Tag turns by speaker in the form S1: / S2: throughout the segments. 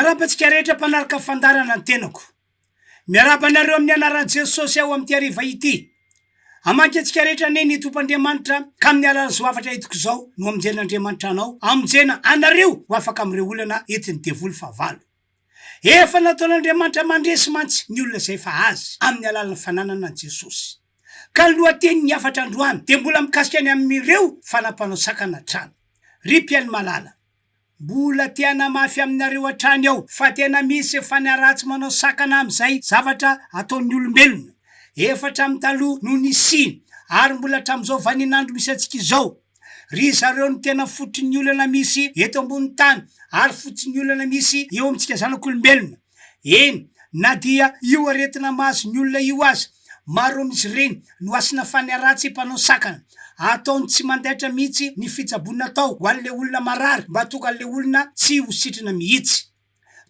S1: Miarahaba antsika rehetra mpanaraka fandaharana ny tenako. Miarahaba anareo amin'ny anaran'i Jesosy aho amin'ity hariva ity. Hamangy antsika rehetra anie ny Tompo Andriamanitra ka amin'ny alalan'izao hafatra entiko izao no hamonjen'Andriamanitra anao, hamonjena anareo ho afaka amin'ireo olana entin'ny devoly fahavalo. Efa nataon'Andriamanitra mandresy mantsy ny olona izay efa Azy amin'ny alalan'ny fananana an'i Jesosy. Ka ny lohatenin'ny hafatra androany dia mbola mikasika ny amin'ireo fanampanao sakana hatrany. Ry mpihaino malala, mbola te hanamafy aminareo hatrany aho fa tena misy fanahy ratsy manao sakana amin'izay zavatra ataon'ny olombelona. Efa hatramin'ny taloha no nisiany ary mbola hatramin'izao vaninandro misy antsika izao. Ry zareo no tena fototry ny olana misy eto ambonin'ny tany ary fototry ny olana misy eo amintsika zanak'olombelona. Eny, na dia io aretina mahazo ny olona io aza, maro amin'izy ireny no asina fanahy ratsy mpanao sakana. Ataony tsy mandaitra mihitsy ny fitsaboana atao ho an'ilay olona marary mba hahatonga an'ilay olona tsy ho sitrana mihitsy.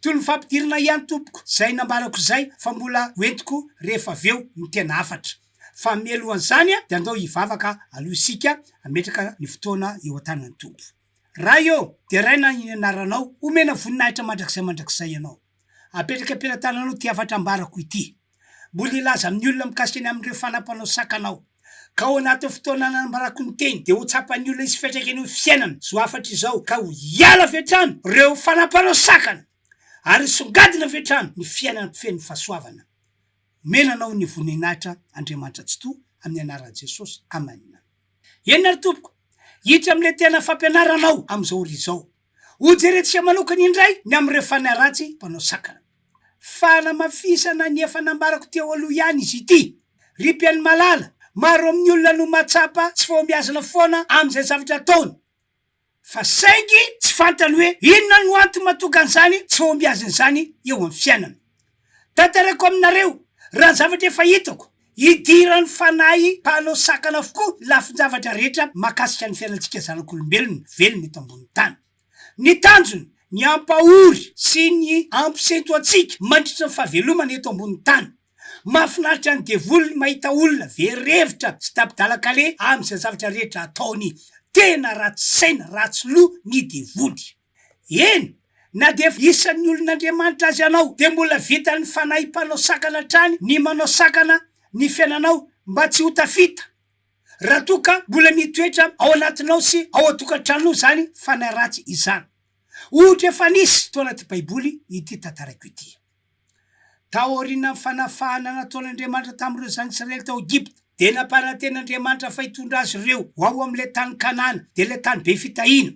S1: Toy ny fampidirana ihany tompoko izay nambarako izay fa mbola ho entiko rehefa avy eo ny tena hafatra. Fa mialohan'izany dia andao hivavaka aloha isika hametraka ny fotoana eo an-tanan'ny Tompo. Ray ô, deraina ny anaranao, omena voninahitra mandrakizay mandrakizay Ianao. Apetraka am-pelatananao ity hafatra ambarako ity. Mbola hilaza amin'ny olona mikasika ny amin'ireo fanahy mpanao sakana aho. Ka ao anatin'ny fotoana nanambarako ny teny, dia ho tsapan'ny olona hisy fiantraikany eo fiainana izao hafatra izao, ka ho hiala avy hatrany ireo fanahy mpanao sakana, ary hisongadina avy hatrany ny fiainana feno fahasoavana. Omena anao ny voninahitra Andriamanitra Tsitoha, amin'ny anaran'i Jesosy. Amen. Eny ary tompoko, hiditra amin'ilay tena fampianarana aho amin'izao ora izao. Hojerentsika manokana indray ny amin'ireo fanahy ratsy mpanao sakana. Fanamafisana ny efa nambarako teo aloha ihany izy ity. Ry mpihaino malala, maro amin'ny olona no mahatsapa tsy fahombiazana foana amin'izay zavatra ataony. Fa saingy tsy fantany hoe inona no antony mahatonga an'izany tsy fahombiazana izany eo amin'ny fiainana. Tantaraiko aminareo, raha ny zavatra efa hitako, idiran'ny fanahy mpanao sakana avokoa ny lafin-javatra rehetra mahakasika ny fiainantsika zanak'olombelona velona eto ambonin'ny tany. Ny tanjony, ny hampahory sy ny hampisento antsika mandritra ny fahavelomana eto ambonin'ny tany. Mahafinaritra ny devoly ny mahita olona very hevitra sy tapi-dalan-kaleha amin'izay zavatra rehetra ataony. Tena ratsy saina, ratsy loha ny devoly. Eny, na dia efa isan'ny olon'Andriamanitra aza ianao, dia mbola vitan'ny fanahy mpanao sakana hatrany ny manao sakana ny fiainanao mba tsy ho tafita, raha toa ka mbola mitoetra ao anatinao sy ao an-tokantranonao izany fanahy ratsy izany. Ohatra efa nisy tao anaty Baiboly ity tantaraiko ity. Taorian'ny fanafahana nataon'Andriamanitra tamin'ireo zanak'Israely tao Egypta, dia nampanantena Andriamanitra fa hitondra azy ireo ho ao amin'ilay tany Kanana, dia ilay tany be fitahiana.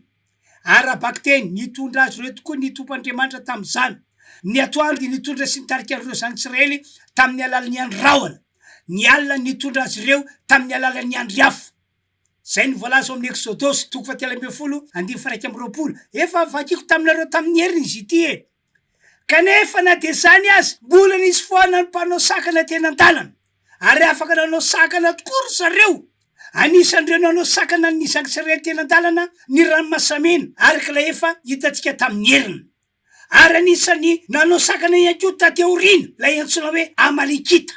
S1: Ara-bakiteny, nitondra azy ireo tokoa ny Tompo Andriamanitra tamin'izany. Ny atoandro dia nitondra sy nitarika an'ireo zanak'Israely tamin'ny alalan'ny andry rahona. Ny alina nitondra azy ireo tamin'ny alalan'ny andry afo. Izay no voalaza ao amin'ny Eksodosy, toko fahatelo ambin'ny folo, andininy faha-21. Efa vakiko taminareo tamin'ny heriny izy ity e! Kanefa na dia izany aza, mbola nisy foana ny mpanao sakana teny an-dalana, ary afaka nanao sakana tokoa ry zareo. Anisan'ireo nanao sakana ny Zanak'Israely teny an-dalana ny Ranomasamena, araka ilay efa hitantsika tamin'ny heriny. Ary anisan'ny nanao sakana ihany koa taty aoriana ilay antsoina hoe Amalekita.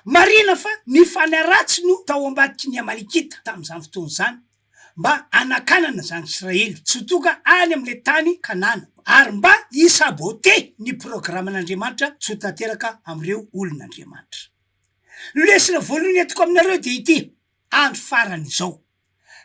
S1: Marihina fa ny fanahy ratsy no tao ambadiky ny Amalekita tamin'izany fotoana izany. mba hanakanana izany Israely tsy ho tonga any amin'ilay tany Kanana, ary mba hi-saboter ny programan'Andriamanitra tsy ho tanteraka amin'ireo olon'Andriamanitra. Ny lesona voalohany entiko aminareo dia ity, andro farany izao.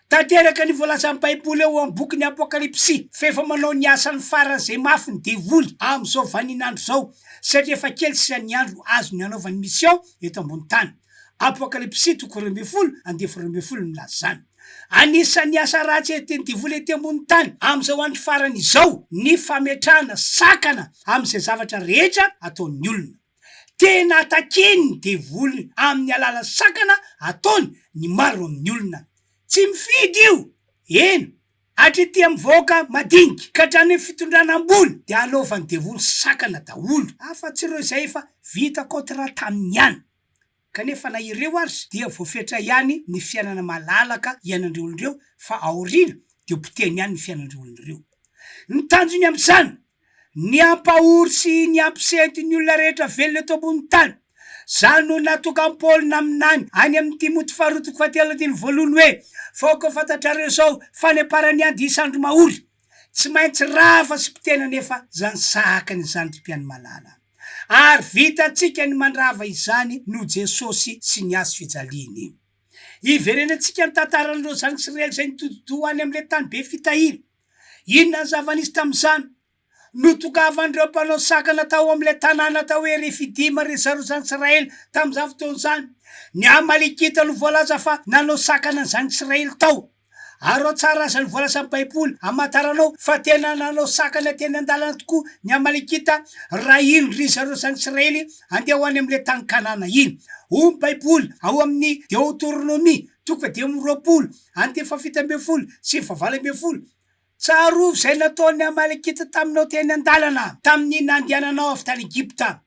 S1: Tanteraka ny voalazan'ny Baiboly ao amin'ny bokin'ny Apokalypsy fa efa manao ny asany faran'izay mafy ny devoly amin'izao vaninandro izao satria efa kely sisa ny andro azony hanaovany mission eto ambony tany. Apokalypsy toko 12 andiany 12 no milaza izany. Anisan'ny asa ratsy entin'ny devoly ety ambony tany amin'izao andro farany izao ny fametrahana sakana amin'izay zavatra rehetra ataon'ny olona. Tena takian'ny devoly amin'ny alalan'ny sakana ataony ny maro amin'ny olona. Tsy mifidy io! Eny, hatrety amin'ny vahoaka madinika ka hatrany amin'ny fitondrana ambony dia anaovan'ny devoly sakana daholo, afa-tsy ireo izay efa vita contrat taminy ihany. Kanefa na ireo ary dia voafetra ihany ny fiainana malalaka iainan'ireo olona ireo fa aoriana dia potehiny ihany ny fiainan'ireo olona ireo. Ny tanjony amin'izany, ny hampahory sy ny hampisento ny olona rehetra velona eto ambony tany. Izany no nahatonga an'i Paoly naminany any amin'ny Timoty faharoa toko fahatelo andininy voalohany hoe, Fa aoka ho fantatrareo izao fa any am-paran'ny andro hisy andro mahory. Tsy maintsy rava sy potehina anefa izany sakana izany ry mpihaino malala. Ary vitantsika ny mandrava izany noho Jesosy sy ny hazo fijaliany. Hiverenantsika ny tantaran'ireo zanak'Israely izay nitodi-doha any amin'ilay tany be fitahiana. Inona ny zava-nisy tamin'izany? Notongavan'ireo mpanao sakana tao amin'ilay tanàna atao hoe Refidima ry zareo zanak'Israely tamin'izany fotoana izany. Ny Amalekita no voalaza fa nanao sakana ny zanak'Israely tao. Ary ao tsara aza ny voalazan'ny Baiboly hamantaranao fa tena nanao sakana teny an-dalana tokoa ny Amalekita raha iny ry zareo zanak'Israely handeha ho any amin'ilay tany Kanana iny. Hoy ny Baiboly ao amin'ny Deotoronomia toko fahadimy amby roapolo, andininy fahafito ambin'ny folo sy fahavalo ambin'ny folo, Tsarovy izay nataon'ny Amalekita taminao teny an-dalana, tamin'ny nandehananao avy tany Egypta.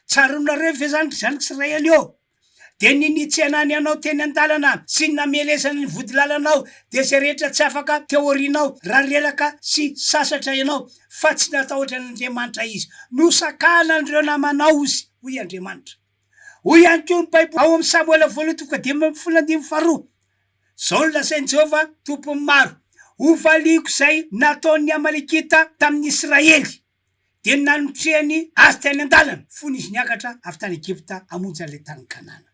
S1: Tsaroanareo ve izany, ry zanak'Israely ô? Dia ny nitsenany anao teny an-dalana sy ny namelezany ny vodilalanao, dia izay rehetra tsy afaka teo aorianao, raha reraka sy sasatra ianao, fa tsy natahotra an'Andriamanitra izy. Nosakanan'ireo namanao izy, hoy Andriamanitra. Hoy ihany koa ny Baiboly ao amin'ny Samoela voalohany toko fahadimy ambin'ny folo andininy faharoa, Izao no lazain'i Jehovah, Tompon'ny maro, 'Hovaliako izay nataon'ny Amalekita tamin'ny Israely, dia ny nanotrehany azy teny an-dalana, fony izy niakatra avy tany Egypta hamonjy an'ilay tany Kanana.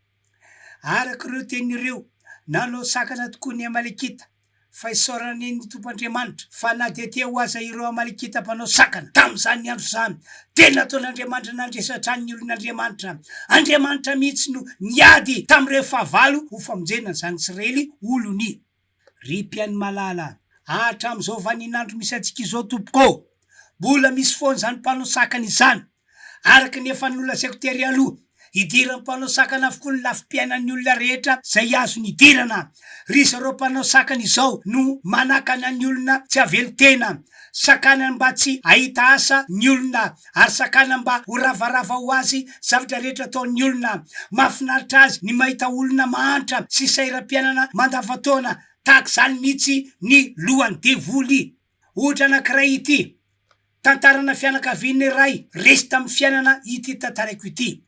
S1: Araka ireo teny ireo, nanao sakana tokoa ny Amalekita. Fa isaorana anie ny Tompo Andriamanitra, fa na dia teo aza ireo Amalekita mpanao sakana, tamin'izany andro izany, dia nataon'Andriamanitra nandresy hatrany ny olon'Andriamanitra. Andriamanitra mihitsy no niady tamin'ireo fahavalo ho famonjena ny zanak'Israely olony. Ry mpihaino malala, hatramin'izao vaninandro misy antsika izao tompoko ô, mbola misy foana izany mpanao sakana izany. Araka ny efa nolazaiko tery aloha, idiran'ny mpanao sakana avokoa ny lafim-piainan'ny olona rehetra izay azony idirana. Ry zareo mpanao sakana izao no manakana ny olona tsy havelon-tena. Sakanany mba tsy hahita asa ny olona ary sakanany mba ho ravarava ho azy zavatra rehetra ataon'ny olona. Mahafinaritra azy ny mahita olona mahantra sy sahiram-piainana mandavantaona. Tahaka izany mihitsy ny lohan'ny devoly. Ohatra anankiray ity. Tantarana fianakaviana iray resy tamin'ny fiainana ity tantaraiko ity.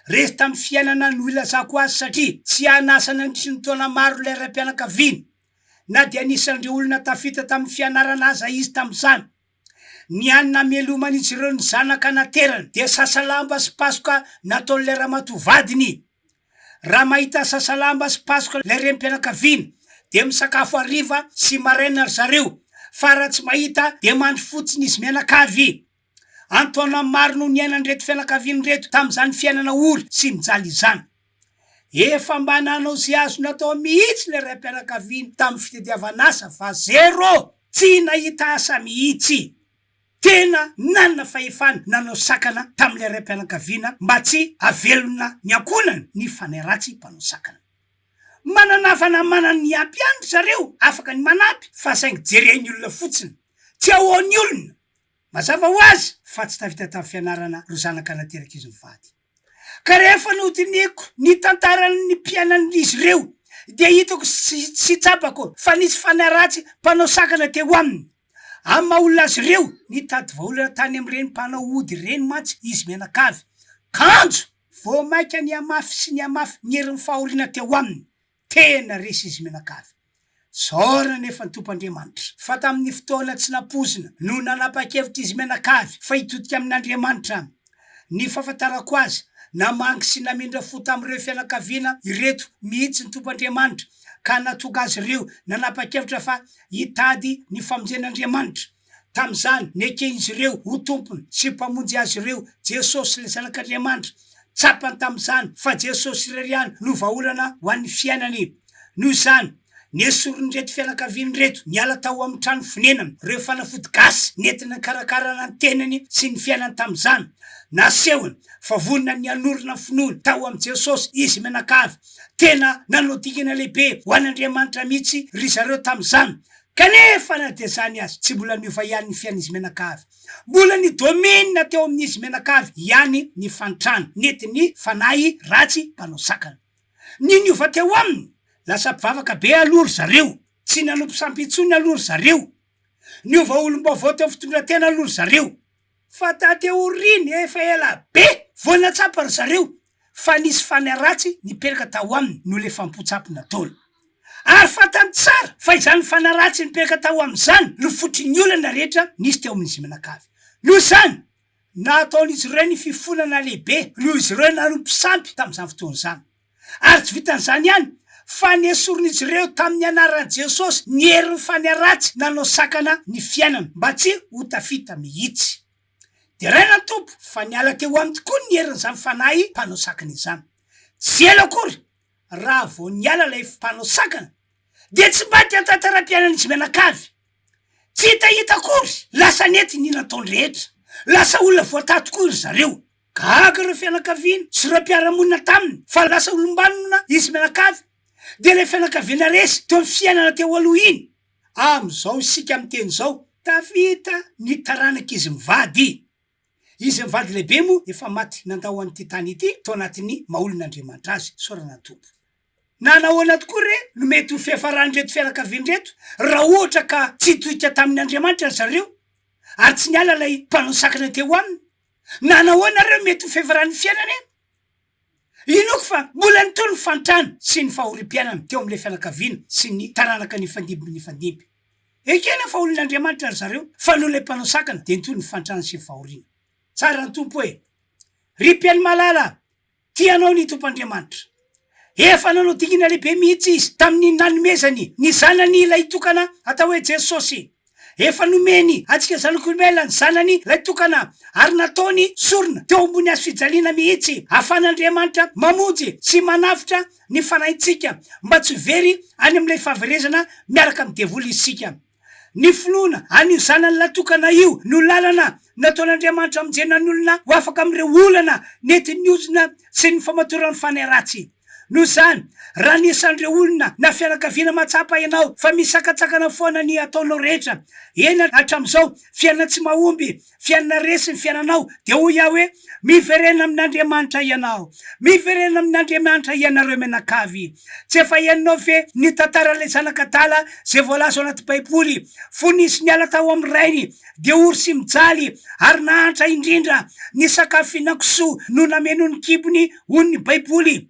S1: Resy tamin'ny fiainana no ilazako azy satria tsy an'asa nandritry ny taona maro ilay raim-pianakaviana, na dia anisan'ireo olona tafita tamin'ny fianarana aza izy tamin'izany. Ny hany nameloman'izy ireo ny zanaka naterany dia sasalamba sy pasoka nataon'ilay ramatoa vadiny. Raha mahita sasalamba sy pasoka ilay renim-pianakaviana dia misakafo hariva sy maraina ry zareo fa raha tsy mahita dia mandry fotsiny izy mianakavy. An-taona maro no niainan'ireto fianakaviana ireto tamin'izany fiainana ory sy mijaly izany. Efa mba nanao izay azo natao mihitsy ilay raim-pianakaviana tamin'ny fitadiavana asa fa zéro! Tsy nahita asa mihitsy. Tena nanana fahefana nanao sakana tamin'ilay raim-pianakaviana mba tsy hahavelona ny ankohonany ny fanahy ratsy mpanao sakana. Manana havana manana ny ampy ihany ry zareo afaka ny manampy fa saingy jeren'ny olona fotsiny. Tsy ahoan'ny olona. Mazava ho azy fa tsy tafita tamin'ny fianarana ireo zanaka naterak'izy mivady. Ka rehefa nodinihiko ny tantaran'ny mpianan'izy ireo dia hitako sy tsapako fa nisy fanahy ratsy mpanao sakana teo aminy. Amin'ny maha olona azy ireo, nitady vahaolana tany amin'ireny mpanao ody ireny mantsy izy mianakavy. Kanjo, vao mainka nihamafy sy nihamafy ny herin'ny fahoriana teo aminy. Tena resy izy mianakavy. Isaorana anefa ny Tompo Andriamanitra, fa tamin'ny fotoana tsy nampoizina no nanapa-kevitra izy mianakavy fa hitodika amin'Andriamanitra. Ny fahafantarako azy, namangy sy namindra fo tamin'ireo fianakaviana ireto mihitsy ny Tompo Andriamanitra, ka nahatonga azy ireo nanapa-kevitra fa hitady ny famonjen'Andriamanitra. Tamin'izany, neken'izy ireo ho Tompony sy Mpamonjy azy ireo Jesosy ilay Zanak'Andriamanitra. Tsapany tamin'izany fa Jesosy irery ihany no vahaolana ho an'ny fiainany. Noho izany, nesorin'ireto fianakaviana ireto niala tao amin'ny trano fonenany ireo fanafody gasy nentina nikarakarana ny tenany sy ny fiainany tamin'izany. Nasehony fa vonona ny hanorina ny finoany tao amin'i Jesosy izy mianakavy. Tena nanao dingana lehibe ho an'Andriamanitra mihitsy ry zareo tamin'izany. Kanefa na dia izany aza, tsy mbola niova ihany ny fiainan'izy mianakavy. Mbola ni-domine teo amin'izy mianakavy ihany ny fahantrana nentin'ny fanahy ratsy mpanao sakana. Ny niova teo aminy, lasa mpivavaka be aloha ry zareo. Tsy nanompo sampy intsony aloha ry zareo. Niova olom-baovao teo amin'ny fitondran-tena aloha ry zareo. Fa taty aoriana, efa ela be, vao nahatsapa ry zareo fa nisy fanahy ratsy nipetraka tao aminy noho ilay fanompoan-tsampy nataony. Ary fantany tsara fa izany fanahy ratsy nipetraka tao aminy izany no fototry ny olana rehetra nisy teo amin'izy mianakavy. Noho izany, nataon'izy ireo ny fifonana lehibe noho izy ireo nanompo sampy tamin'izany fotoana izany. Ary tsy vitan'izany ihany, fa nesorin'izy ireo tamin'ny anaran'i Jesosy ny herin'ny fanahy ratsy nanao sakana ny fiainany mba tsy ho tafita mihitsy. Deraina ny Tompo fa niala teo aminy tokoa ny herin'izany fanahy mpanao sakana izany. Tsy ela akory raha vao niala ilay mpanao sakana dia tsy mba tia tantaram-piainan'izy mianakavy. Tsy hitahita akory, lasa nety ny nataony rehetra. Lasa olona voatahy tokoa ry zareo. Gaga ireo fianakaviany sy ireo mpiara-monina taminy fa lasa olom-banona izy mianakavy, dia ilay fianakaviana resy teo amin'ny fiainana teo aloha iny. Amin'izao isika miteny izao, tafita ny taranak'izy mivady. Izy mivady lehibe moa efa maty nandao an'ity tany ity tao anatin'ny maha olon'Andriamanitra azy. Isaorana ny Tompo. Na nahoana tokoa re no mety ho fiafaran'ireto fianakaviana ireto raha ohatra ka tsy nitodika tamin' Andriamanitra ry zareo ary tsy niala ilay mpanao sakana teo aminy? Na nahoana re no mety ho fiafaran'ny fiainana e? Inoako fa mbola nitohy ny fahantrana sy ny fahoriam-piainana teo amin'ilay fianakaviana sy ny taranaka nifandimby nifandimby. Ekena fa olon'Andriamanitra ry zareo fa noho ilay mpanao sakana dia nitohy ny fahantrana sy ny fahoriana. Tsara ny Tompo e! Ry mpihaino malala, Tia anao ny Tompo Andriamanitra. Efa nanao dingana lehibe mihitsy Izy tamin'ny nanomezany ny Zanany lahitokana atao hoe Jesosy. Efa nomeny antsika zanak'olombelona ny Zanany lahitokana ary nataony sorona teo ambony hazo fijaliana mihitsy ahafahan'Andriamanitra mamonjy sy manavotra ny fanahintsika mba tsy ho very any amin'ilay fahaverezana miaraka amin'ny devoly isika. Ny finoana an'io Zanany Latokana io no lalana nataon'Andriamanitra hamonjena ny olona ho afaka amin'ireo olana nentin'ny ozona sy ny famatoran'ny fanahy ratsy. Noho izany, raha anisan'ireo olona na fianakaviana mahatsapa ianao fa misy sakantsakana foana ny ataonao rehetra, eny hatramin'izao, fiainana tsy mahomby, Fiainana resy ny fiainanao, dia hoy aho hoe, Miverena amin'Andriamanitra ianao. Miverena amin'Andriamanitra ianareo mianakavy. Tsy efa henonao ve ny tantaran'ilay zanak'adala izay voalaza ao anaty Baiboly? Fony izy niala tao amin'ny rainy, dia ory sy mijaly ary nahantra indrindra. Ny sakafo fihinan-kisoa no nameno ny kibony, hoy ny Baiboly.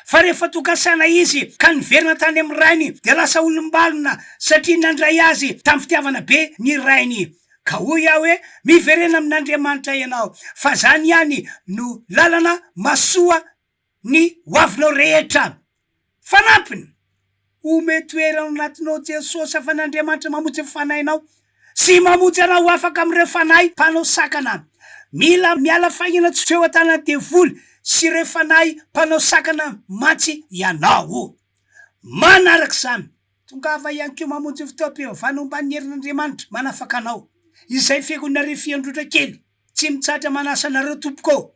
S1: Fa rehefa tonga saina izy ka niverina tany amin'ny rainy dia lasa olom-balona satria nandray azy tamin'ny fitiavana be ny rainy. Ka hoy aho hoe, miverena amin'Andriamanitra ianao fa zany ihany no lalana mahasoa ny hoavinao rehetra. Fanampiny, Omeo toerana ao anatinao Jesosy afan'Andriamanitra mamonjy ny fanahinao sy mamonjy anao ho afaka amin'ireo fanahy mpanao sakana. Mila miala faingana tsy ho eo an-tanan'ny devoly sy ireo fanahy mpanao sakana mantsy ianao. Manaraka izany, tongava ihany koa mamonjy ny fotoam-pivavahana omban'ny herin'Andriamanitra manafaka anao. Izay fiangonana Refiandrotra kely, tsy mitsahatra manasa anareo tompoko ô!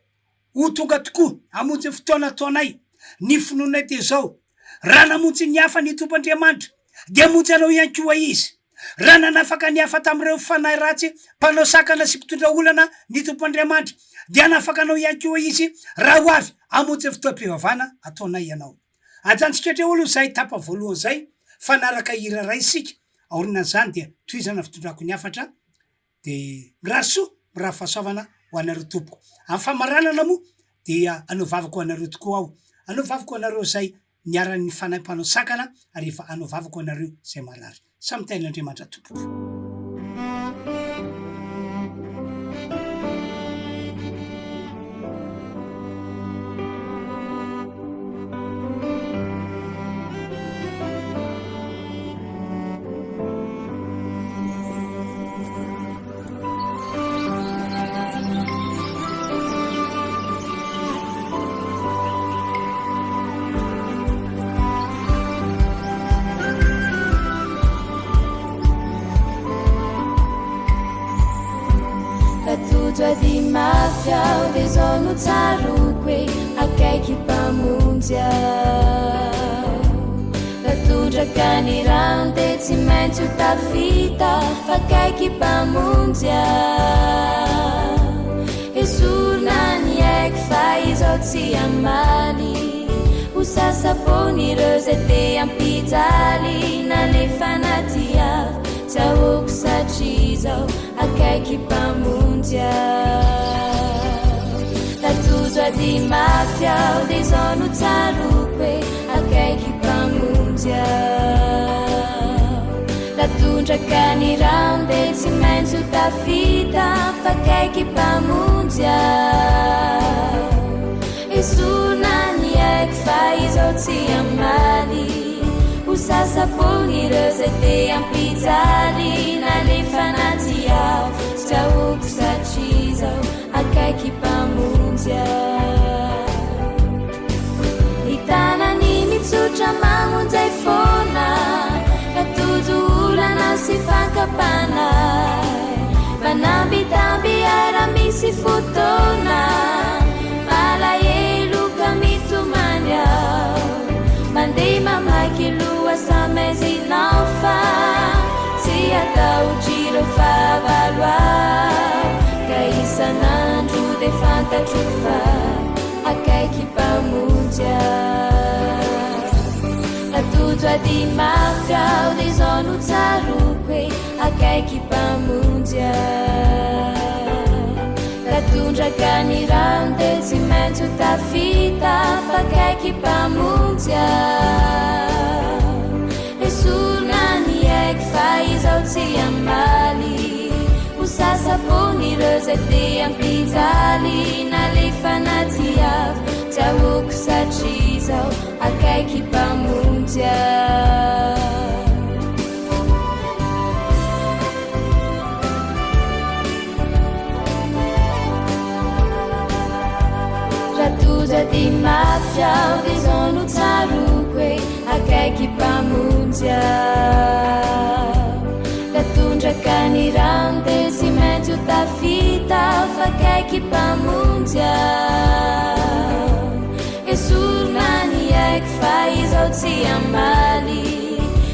S1: Ho tonga tokoa hamonjy ny fotoana ataonay. Ny finoanay dia izao, Raha namonjy ny hafa ny Tompo Andriamanitra, dia hamonjy anao ihany koa Izy. Raha nanafaka ny hafa tamin'ireo fanahy ratsy mpanao sakana sy mpitondra olana ny Tompo Andriamanitra, dia hanafaka anao ihany koa Izy raha ho avy hamonjy ny fotoam-pivavahana ataonay ianao. Ajanontsika hatreo aloha izay tapa voalohany izay fa hanaraka hira iray isika, aorianan'izany dia tohizana ny fitondrako ny hafatra. Dia mirary soa, mirary fahasoavana ho anareo tompoko. Amin'ny famaranana moa dia hanao vavaka ho anareo tokoa aho. Hanao vavaka ho anareo izay niharan'ny fanahy mpanao sakana ary efa hanao vavaka ho anareo izay marary. Samy tahin'Andriamanitra tompoko.
S2: Tojo ady mafy aho dia izao no tsaroako hoe akaiky Mpamonjy aho. Raha tondraka ny rano dia tsy maintsy ho tafita fa akaiky Mpamonjy aho. Esorina ny aiko fa izao tsy hamaly. Ho sasa-pon'ireo izay te hampijaly. Nalefa anaty afo tsy ahoako satria izao akaiky Mpamonjy aho. Raha tojo ady mafy aho dia izao no tsaroako hoe akaiky Mpamonjy. Mpamonjy aho. Raha tondraka ny rano dia tsy maintsy ho tafita fa akaiky Mpamonjy aho. Esorina ny aiko fa izao tsy hamaly. Ho sasa-pon'ireo izay te hampijaly. Nalefa anaty afo tsy ahoako satria izao akaiky Mpamonjy aho. Ny tanany mitsotra mamonjy ahy foana Ka tojo olana sy fakam-panahy Manambitamby ahy raha misy fotoana Malahelo ka mitomany aho Mandeha mamaky lohasaha maizinao Fa tsy atahotr'ireo fahavalo aho Ka isan'andro dia fantatro fa Akaiky Mpamonjy ahy. Raha tojo ady mafy aho dia izao no tsaroako hoe akaiky Mpamonjy ahy. Raha tondraka ny rano dia tsy maintsy ho tafita fa akaiky Mpamonjy ahy. Esorina ny aiko fa izaho tsy hamaly. Ho sasa-pon'ireo izay te hampijaly. Nalefa anaty afo, tsy ahoako satria izaho akaiky Mpamonjy ahy. Raha tojo ady mafy aho dia izao no tsaroako hoe akaiky Mpamonjy aho. Raha tondraka ny rano dia tsy maintsy ho tafita fa akaiky Mpamonjy aho. Esorina ny aiko fa izaho tsy hamaly.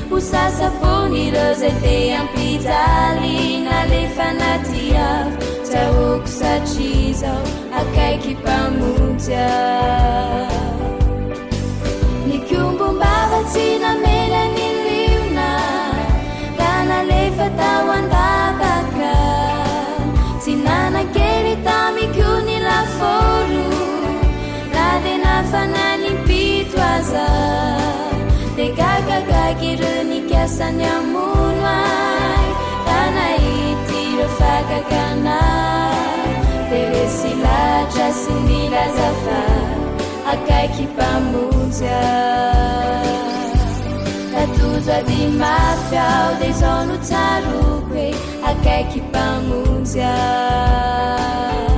S2: Ho sasa-pon'ireo izay te hampijaly. Nalefa anaty afo, tsy ahoako satria izaho akaiky Mpamonjy aho. Nikombom-bava tsy namela ny liona Raha nalefa tao an-davaka Tsy nanan-kery tamiko ny lafaoro Na dia nafana ny impito aza Dia gagagaga ireo nikasa ny hamono ahy Raha nahita ireo fahagagana Dia resy lahatra sy nilaza fa Akaiky Mpamonjy ahy. Raha tojo ady mafy aho dia izao no tsaroako hoe akaiky Mpamonjy ahy.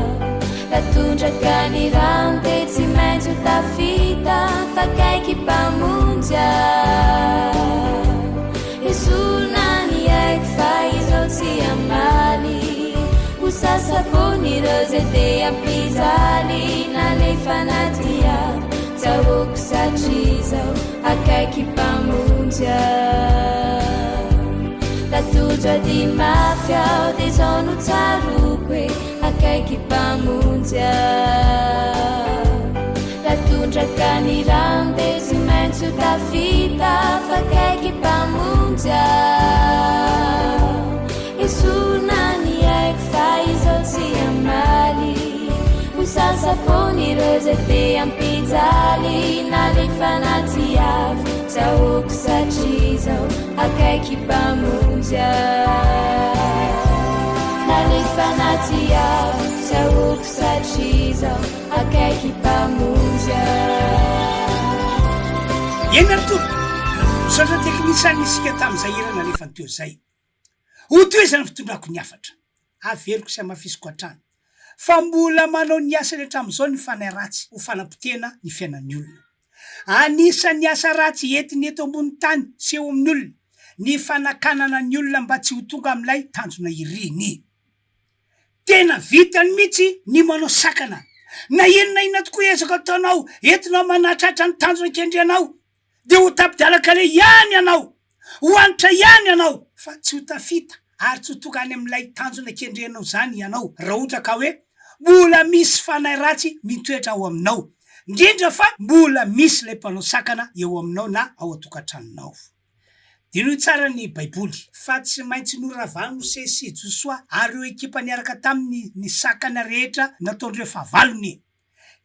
S2: Raha tondraka ny rano dia tsy maintsy ho tafita fa akaiky Mpamonjy ahy. Esorina ny aiko fa izao tsy hamaly. Ho sasa-pon'ireo izay te hampijaly. Nalefa anaty afo, tsy ahoako satria izao akaiky Mpamonjy ahy. Raha tojo ady mafy aho dia izao no tsaroako hoe akaiky Mpamonjy ahy. Raha tondraka ny rano dia tsy maintsy ho tafita fa akaiky Mpamonjy aho. Esorina ny aiko fa izao tsy hamaly. Ho sasa-pon'ireo izay te hampijaly. Nalefa anaty afo, tsy ahoako satria izao akaiky Mpamonjy ahy. Nalefa anaty afo, tsy ahoako satria izao. Akaiky Mpamonjy ahy.
S1: Eny ary tompoko, misaotra teknisianina isika tamin'izay hira nalefany teo izay. Ho tohizana ny fitondrako ny hafatra. Averiko sy hamafisiko hatrany fa mbola manao ny asany hatramin'izao ny fanahy ratsy ho fanapotehana ny fiainan'ny olona. Anisan'ny asa ratsy entiny eto ambony tany sy eo amin'ny olona ny fanakanana ny olona mba tsy ho tonga amin'ilay tanjona iriny. Tena vitany mihitsy ny manao sakana. Na inona na inona tokoa ezaka ataonao entinao manatratra ny tanjona kendrenao dia ho tapi-dalan-kaleha ihany ianao, ho anitra ihany ianao fa tsy ho tafita ary tsy ho tonga any amin'ilay tanjona kendrenao izany ianao raha ohatra ka hoe mbola misy fanahy ratsy mitoetra ao aminao, indrindra fa mbola misy ilay mpanao sakana eo aminao na ao an-tokantranonao. Diniho tsara ny Baiboly, fa tsy maintsy noravan'i Mosesy sy Josoa ary ireo ekipa niaraka taminy ny sakana rehetra nataon'ireo fahavalony.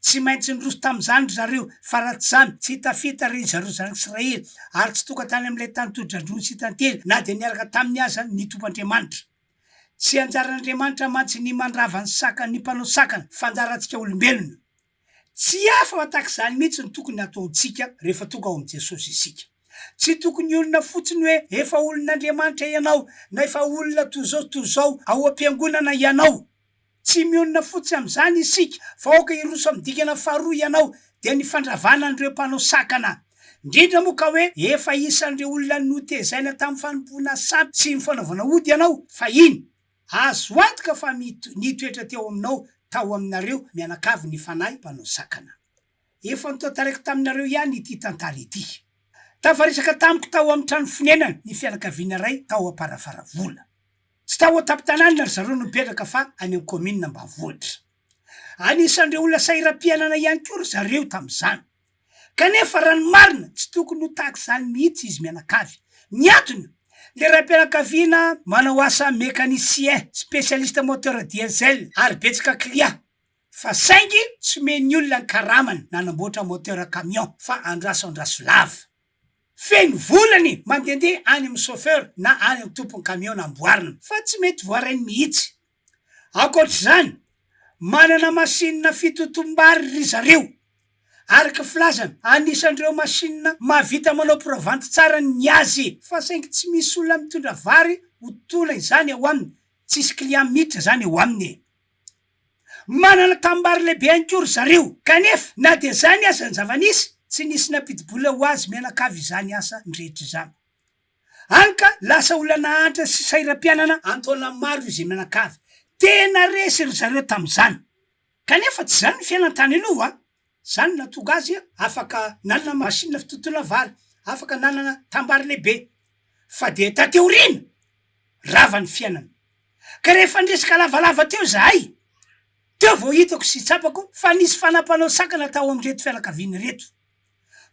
S1: Tsy maintsy niroso tamin'izany ry zareo, fa raha tsy izany, tsy tafita ry zareo zanak'Israely, ary tsy tonga tany amin'ilay tany todi-drandrony sy tantely, na dia niaraka taminy aza ny Tompo Andriamanitra. Tsy anjaran'Andriamanitra mantsy ny mandrava ny sakan'ny mpanao sakana, fa anjarantsika olombelona. Tsy hafa fa tahaka izany mihitsy no tokony hataontsika rehefa tonga ao amin'i Jesosy isika. Tsy tokony hiolona fotsiny hoe efa olon'Andriamanitra ianao na efa olona toy izao sy toy izao ao am-piangonana ianao. Tsy mionona fotsiny amin'izany isika fa aoka hiroso amin'ny dingana faharoa ianao dia ny fandravana an'ireo mpanao sakana. Indrindra moa ka hoe efa isan'ireo olona notezaina tamin'ny fanompoana sampy sy ny fanaovana ody ianao fahiny. Azo antoka fa nitoetra teo aminao tao aminareo mianakavy ny fanahy mpanao sakana. Efa notantaraiko taminareo ihany ity tantara ity. Tafaresaka tamiko tao amin'ny trano fonenany ny fianakaviana iray tao Amparafaravola. Tsy tao an-tampon-tanàna ry zareo no mipetraka fa any amin'ny kaominina ambanivohitra. Anisan'ireo olona sahiram-piainana ihany koa ry zareo tamin'izany. Kanefa raha ny marina, tsy tokony ho tahaka izany mihitsy izy mianakavy. Ny antony, ilay raim-pianakaviana manao asa mécanicien, spécialiste moteur diesel ary betsaka client. Fa saingy tsy omen'ny olona ny karamany nanamboatra moteur camion fa andraso andraso lava. Feno vola ny mandehandeha any amin'ny chauffeur na any amin'ny tompon'ny camion namboarina fa tsy mety voarainy mihitsy. Ankoatr'izany, manana masinina fitotom-bary ry zareo. Araka filazana, anisan'ireo masinina mahavita manao provanty tsara ny azy fa saingy tsy misy olona mitondra vary ho tona izany ao aminy, tsisy client miditra izany eo aminy e. Manana tanimbary lehibe ihany koa ry zareo. Kanefa, na dia izany aza ny zava-nisy, tsy nisy nampidi-bola ho azy mianakavy izany asa rehetra izany. Hany ka lasa olona nahantra sy sahiram-piainana an-taona maro izy mianakavy. Tena resy ry zareo tamin'izany. Kanefa tsy izany ny fiainany tany aloha. Izany no nahatonga azy afaka nanana machine fitotoana vary, afaka nanana tanimbary lehibe. Fa dia taty aoriana, rava ny fiainany. Ka rehefa niresaka lavalava teo izahay, teo vao hitako sy tsapako fa nisy fanahy mpanao sakana tao amin'ireto fianakaviana ireto.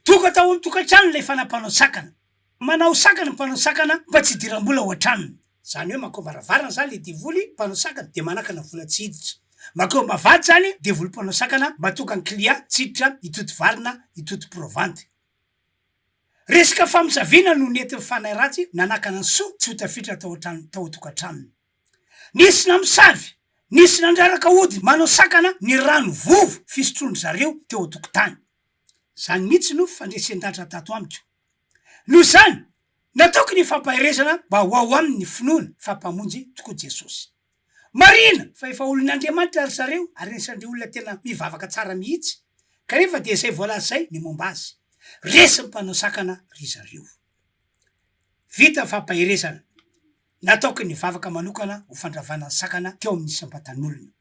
S1: Tonga tao amin'ny tokantrano ilay fanahy mpanao sakana. Manao sakana ny mpanao sakana mba tsy hidiram-bola ao an-tranony. Izany hoe mankao am-baravarana izany ilay devoly mpanao sakana dia manakana vola tsy hiditra. Mankao am-bavahady izany devoly mpanao sakana mba tonga ny client tsy hiditra hitoto vary na hitoto provanty. Resaka famosaviana no nentin'ny fanahy ratsy nanakana ny soa tsy ho tafiditra tao an-trano tao an-tokantranony. Nisy namosavy, nisy nandraraka ody manao sakana ny rano vovo fisotroan-dry zareo teo an-tokotany. Izany mihitsy no fandresen-dahatra tato amiko. Noho izany, nataoko ny fampaherezana mba ho ao aminy ny finoana fa Mpamonjy tokoa Jesosy. Marina fa efa olon'Andriamanitra ry zareo ary anisan'ireo olona tena mivavaka tsara mihitsy, kanefa dia izay voalaza izay ny momba azy. Resin'ny mpanao sakana ry zareo. Vita ny fampaherezana. Nataoko ny vavaka manokana ho fandravana ny sakana teo amin'ny isam-batan'olona.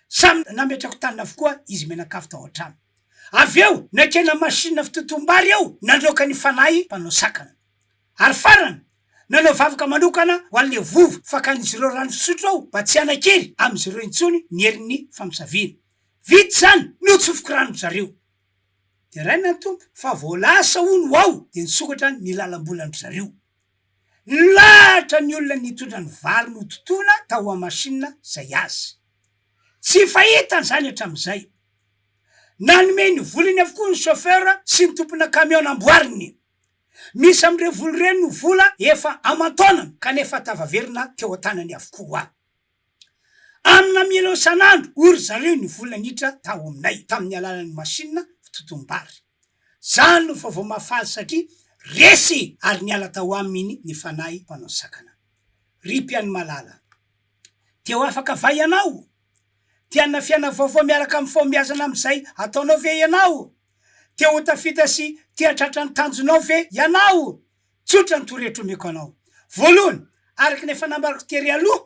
S1: Samy nametrako tanana avokoa izy mianakavy tao an-trano. Avy eo, nakena machine fitotoam-bary aho nandroaka ny fanahy mpanao sakana. Ary farany, nanao vavaka manokana ho an'ilay vovo fakan'izy ireo rano fisotro aho mba tsy hanan-kery amin'izy ireo intsony ny herin'ny famosaviana. Vita izany, notsofiko rano ry zareo. Deraina ny Tompo fa vao lasa hono aho dia nisokatra ny lalam-bolan-dry zareo. Nilahatra ny olona nitondra ny vary nototoina tao amin'ny machine izay azy. Tsy fahitany izany hatramin'izay. Nanome ny volany avokoa ny chauffeur sy ny tompona camion namboariny. Misy amin'ireo vola ireny no vola efa aman-taonany kanefa tafaverina teo an-tanany avokoa. Amina million isan'andro hoy ry zareo ny vola niditra tao aminay tamin'ny alalan'ny machine fitotom-bary. Zany no vaovao mahafaly satria resy ary niala tao aminy ny fanahy mpanao sakana. Ry mpihaino malala, te ho afaka va ianao? Te hanana fiainana vaovao miaraka amin'ny fahombiazana amin'izay ataonao ve ianao? Te ho tafita sy te hahatratra ny tanjonao ve ianao? Tsotra ny torohevitra omeko anao. Voalohany, araka ny efa nambarako tery aloha,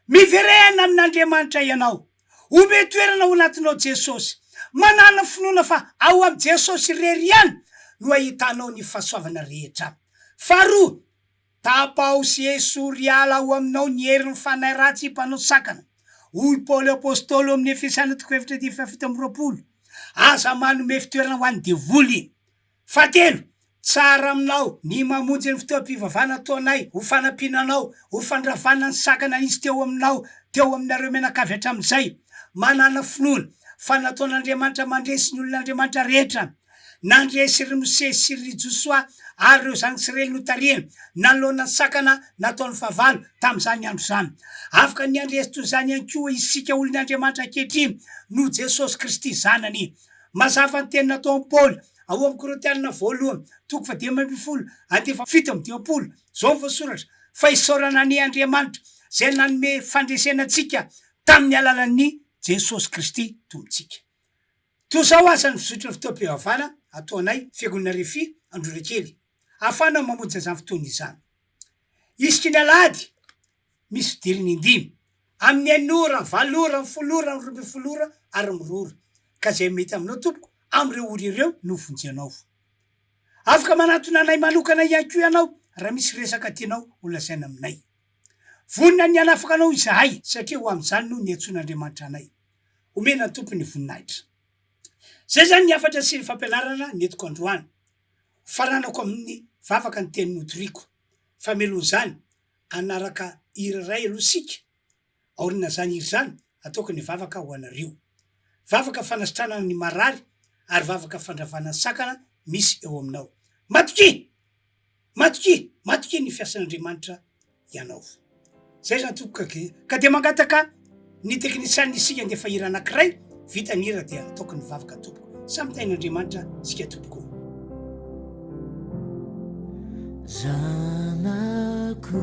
S1: miverena amin'Andriamanitra ianao. Omeo toerana ao anatinao Jesosy. Manàna finoana fa ao amin'i Jesosy irery ihany no ahitanao ny fahasoavana rehetra. Faharoa, tapaho sy esory hiala ao aminao ny herin'ny fanahy ratsy mpanao sakana. Hoy Paoly Apostoly ao amin'ny Efesiana toko efatra andininy faha-27, Aza manome fitoerana ho an'ny devoly. Fahatelo, tsara aminao ny mamonjy ny fotoam-pivavahana ataonay ho fanampiana anao, ho fandravana ny sakana nisy teo aminao, teo aminareo mianakavy hatramin'izay. Manàna finoana. Fa nataon'Andriamanitra mandresy ny olon'Andriamanitra rehetra. Nandresy ry Mosesy sy ry Josoa ary ireo zanak'Israely notarihiny, nanoloana ny sakana nataon'ny fahavalo tamin'izany andro izany. Afaka ny handresy toy izany ihany koa isika olon'Andriamanitra ankehitriny noho Jesosy Kristy Zanany. Mazava ny teny nataon'i Paoly ao amin'ny Korintianina voalohany toko fahadimy ambin'ny folo andininy faha-57, Izao no voasoratra, Fa isaorana anie Andriamanitra izay nanome fandresena antsika tamin'ny alalan'i Jesosy Kristy Tompontsika. Toy izao aza ny fizotry ny fotoam-pivavahana ataonay Fiangonana Refi Androrakely, ahafahanao mamonjy an'izany fotoana izany. Isaky ny alahady, misy fidirana indimy, amin'ny enina ora, ny valo ora, ny folo ora, ny 12 ora ary ny roa ora. Ka izay mety aminao tompoko, amin'ireo ora ireo no vonjenao. Afaka manatona anay manokana ihany koa ianao raha misy resaka tianao holazaina aminay. Vonona ny hanafaka anao izahay satria ho amin'izany no niantsoan'Andriamanitra anay. Omena ny Tompo ny voninahitra. Izay izany ny hafatra sy ny fampianarana nentiko androany. Hofaranako amin'ny vavaka ny teny notoriko. Fa mialoha izany, hanaraka hira iray aloha isika. Aorian'izany hira izany, ataoko ny vavaka ho anareo. Vavaka fanasitranana ny marary ary vavaka fandravana ny sakana misy eo aminao. Matokia! Matokia! Matokia ny fiasan'Andriamanitra ianao. Zay zany tompoko ka ka dia mangataka ny teknisianina isika andefa hira anakiray, vita ny hira dia ataoko ny vavaka tompoko. Samy tahin'Andriamanitra isika tompoko.
S2: Zanako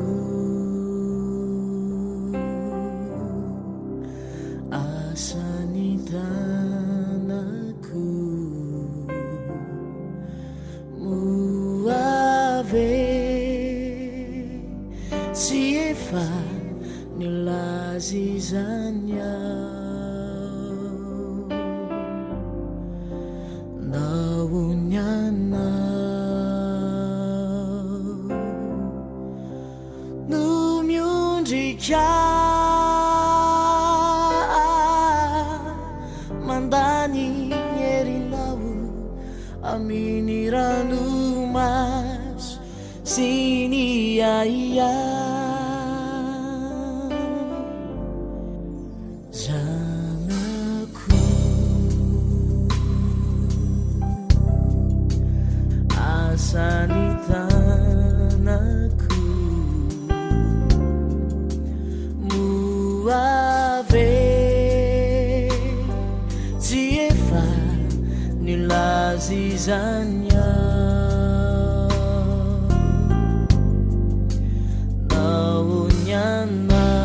S2: asan'ny tanako Moa ve tsy efa nilaza izany aho? Nao ny anao no miondrika mandany ny herinao. Amin'ny ranomaso sy ny ahiahy. Zanako asan'ny tanako moa ve tsy efa Nilaza izany aho Nao ny anao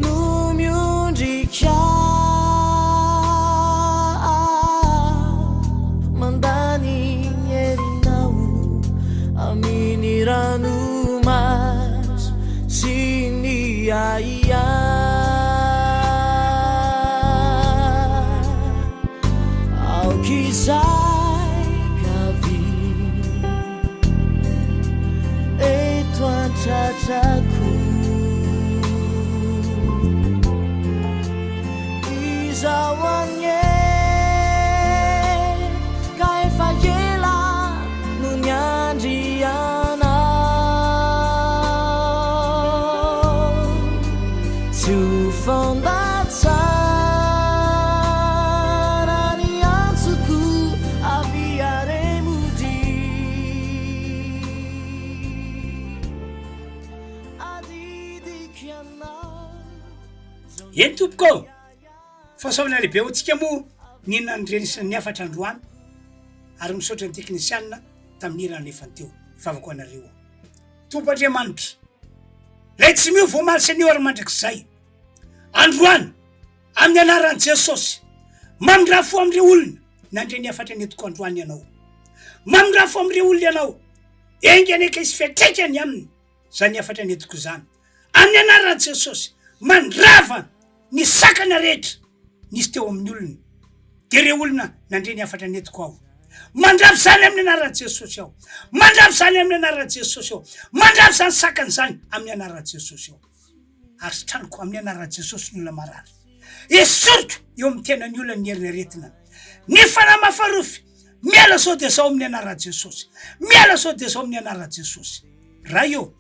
S2: No miondrika Mandany ny herinao Amin'ny ranomaso Sy ny ahiahy Aoka izay ka vy eto an-tratrako Izaho anie ka efa ela no niandry anao Tsy ho fandatsana ny antsoko avia re mody Adidiko ianao
S1: Eny tompoko ô! Fahasoavana lehibe ho antsika moa ny nandrenesana ny hafatra androany ary misaotra ny teknisianina tamin'ny hira nalefany teo. Hivavaka ho anareo aho. Tompo Andriamanitra, Ilay tsy miova omaly sy anio ary mandrakizay, androany, amin'ny anaran'i Jesosy, mamindrà fo amin'ireo olona nandre ny hafatra nentiko androany Ianao. Mamindrà fo amin'ireo olona Ianao. Enga anie ka hisy fiantraikany aminy izany hafatra nentiko izany. Amin'ny anaran'i Jesosy, mandrava ny sakana rehetra nisy teo amin'ny olona, dia ireo olona nandre ny hafatra nentiko aho. Mandrava izany amin'ny anaran'i Jesosy aho. Mandrava izany amin'ny anaran'i Jesosy aho. Mandrava izany sakana izany amin'ny anaran'i Jesosy aho. Ary sitraniko amin'ny anaran'i Jesosy ny olona marary. Esoriko eo amin'ny tenan'ny olona ny herin'ny aretina. Ny fanahy mafarofy, miala sao dia izao amin'ny anaran'i Jesosy. Miala sao dia izao amin'ny anaran'i Jesosy. Ray ô,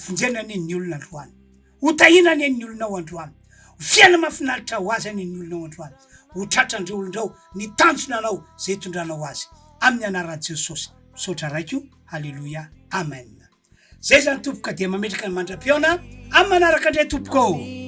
S1: vonjena anie ny olona androany. Ho tahiana anie ny olonao androany. Ho fiainana mahafinaritra ho azy anie ny olonao androany. Ho tratran'ireo olon-dreo ny tanjona anao izay itondranao azy. Amin'ny anaran'i Jesosy. Misaotra Raiko. Haleloia. Amen. Zay zany tompoko ka dia mametraka ny mandra-pihaona amin'ny manaraka indray tompoko ô!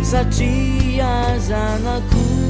S2: Satria zanako.